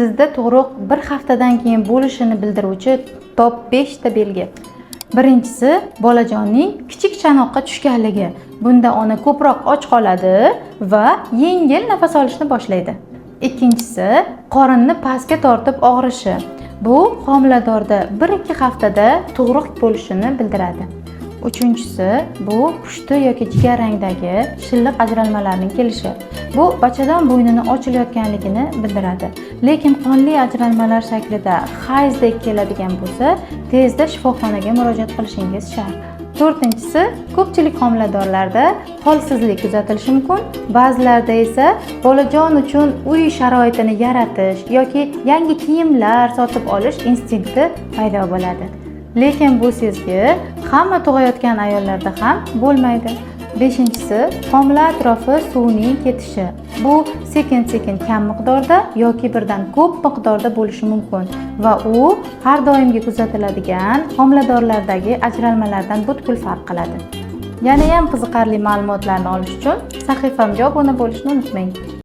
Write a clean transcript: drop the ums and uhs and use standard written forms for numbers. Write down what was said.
Sizda tug'ruq bir haftadan keyin bo'lishini bildiruvchi top 5 ta belgi. Birinchisi, bolajonning kichik chanoqqa tushganligi. Bunda ona ko'proq och qoladi va yengil nafas olishni boshlaydi. Ikkinchisi, qorinni pastga tortib og'rishi. Bu homiladorda 1-2 haftada tug'ruq bo'lishini bildiradi. Uchinchisi, bu pushti yoki jigar rangdagi shilliq ajralmalarning kelishi. Bu bachadon bo'ynini ochilayotganligini bildiradi. Lekin qonli ajralmalar shaklida hayzdek keladigan bo'lsa, tezda shifoxonaga murojaat qilishingiz shart. To'rtinchisi, ko'pchilik homiladorlarda holsizlik kuzatilishi mumkin. Ba'zilarda esa bolajon uchun uy sharoitini yaratish yoki yangi kiyimlar sotib olish instinkti paydo bo'ladi. Lekin bu sezgi hamma tug'ayotgan ayollarda ham bo'lmaydi. Beshinchisi, homila atrofi suvning ketishi. Bu sekin-sekin kam miqdorda yoki birdan ko'p miqdorda bo'lishi mumkin va u har doimgi kuzatiladigan homiladorlardagi ajralmalardan butkul farq qiladi. Yana ham qiziqarli ma'lumotlarni olish uchun sahifamga obuna bo'lishni unutmang.